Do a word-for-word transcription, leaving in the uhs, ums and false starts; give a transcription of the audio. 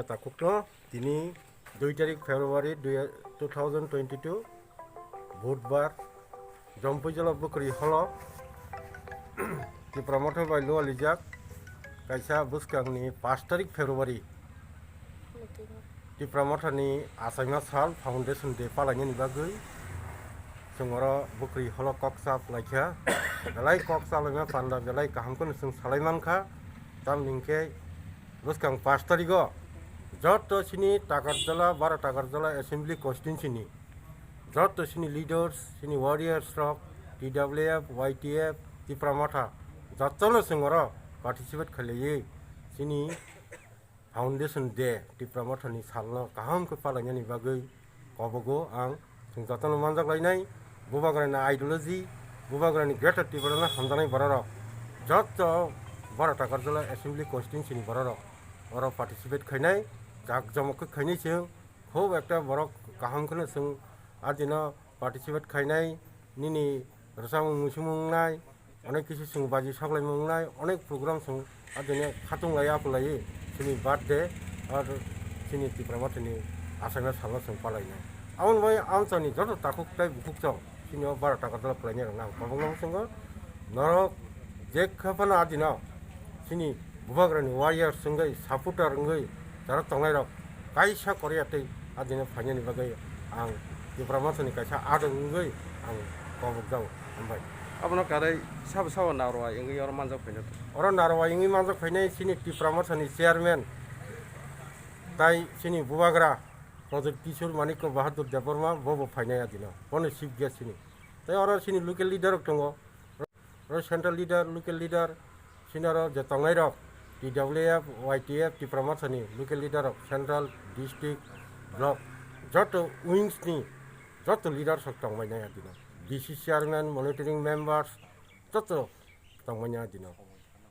Takhukno tini dui tarik February dui, two thousand twenty-two, Budhbar, Jampui jala Bwkri holo Tipra Motha bai lualijak kaisa bwskangni pash tarik February Tipra Mothani achaima sal Foundation Day palainani bagwi chwng oro Bwkri holo kok chap laikha. Belai kok chalaima panda belai kaham kheno chwng salai mankha. Tamni hwnkhe bwskang pash tarigo joto chini Takarjala, Bara Takarjala Assembly Constituency ni joto chini leaders, chini warriors rok, T W F, Y T F, Tipra Motha jotono chwng oro participate khailaiwi chini Foundation Day Tipra Mothani salno kaham khe palainani bagwi kobogo ang chwng jotono manjak lainai. Bubagrani ideology, Bubagrani Greater Tiprano hamjaknai bororok, joto Bara Takarjala Assembly Constituency ni bororok oro participate khainai, jak jomok khe khainai chwng, khub ekta borok kaham kheno chwng adino participate khainai, nini rwchapmung muisingmung wngnai, onek kisu chwng baji soklaimung wngnai, onek program chwng adini khatung lai apu lai chini birthday ar chini Tipra Mothani achaima salno chwng palainai. Aboni bai amchaini joto takhuk tei bukhuk chwng chini o Bara Takarjala palainai rokno ang kobokno mwchungo. Norok je khe phano adino chini Bubagrani warriors wngwi, supporter wngwi jara tongnairok kaisa koriya tei adino phainani bagwi ang Tipra Mothani kaisa adong wngwi ang kobokjago. Hambai. Abono karwi sabo sabo narwai wngwi oro manjak phainai. Oro narwai wngwi manjak phainai chini Tipra Mothani chairman tai chini Bubagra Pradyot Kishore Manikya Bahadur Debbarma bobo phainai adino. Bono chief guest chini. Tai oro chini local leader rok tongo. Oro central leader, local leader, sini oro je tongnairok, T W F, Y T F, Tipra Mothani local leader rok, central, district, block, joto wings ni joto leaders rok tongbainai adino. D C chairman, monitoring members, joto tongbainai adino.